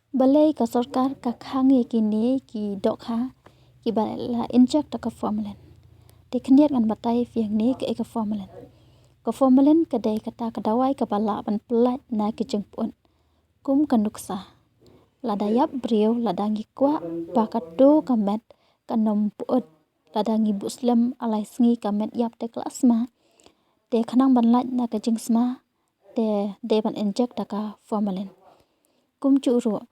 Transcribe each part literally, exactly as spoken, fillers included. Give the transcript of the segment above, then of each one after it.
Balei ka sorkar ka khang ïa kine ki dohkha kiba la inject da ka formalin? Te khyndiat ngan batai phi hangne kaei ka formalin. Ka formalin ka dei kata ka dawai kaba lah ban pyllait na ki jingpyut. Kum ka nuksa, lada ïap briew, lada ngi kwah ba kato ka met kan ym pyut, lada ngi buh slem ar lai sngi ka met ïap te ka la sma, te khnang ban lait na ka jingsma te dei ban inject da ka formalin. Kumjuh ruh,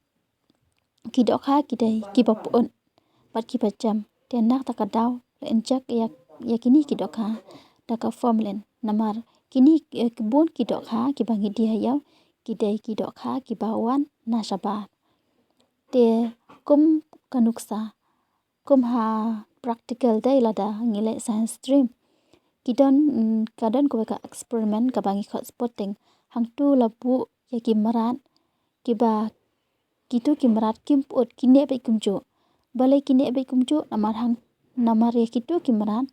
ki dohkha ki dei kiba pyut bad kiba jem, te na kata ka daw la inject ïa, ïa kine ki dohkha da ka formalin. Namar kine, eh, bun ki dohkha kiba ngi die ïa ki dei ki dohkha kiba wan na shabar. Te kum ka nuksa, kum ha practical dei lada ngi leh science stream, ki don, mm, ka don kawei ka experiment kaba ngi khot spotting. Hangtu la buh ïa ki mrad kiba, kitu ki mrad kim pyut, ki neh beit kumjuh. Balei ki neh beit kumjuh? Namar hang, namar ïa kitu ki mrad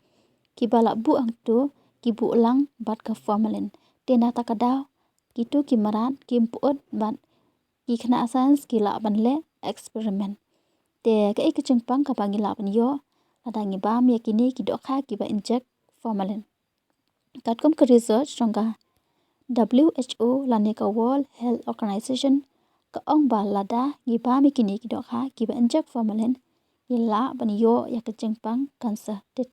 kiba la buh hangtu ki buh lang bad ka formalin. Te na kata ka daw kitu ki mrad kim pyut bad ki khynnah science ki lah ban leh experiment. Te kaei ka jingpang kaba ngi lah ban ïoh lada ngi bam ïa kine ki dohkha kiba inject formalin? Katkum ka research jong ka W H O lane ka World Health Organization, ka ong ba lada ngi bam ïa kine ki dohkha kiba inject formalin, ngi lah ban ïoh ïa ka jingpang cancer. Te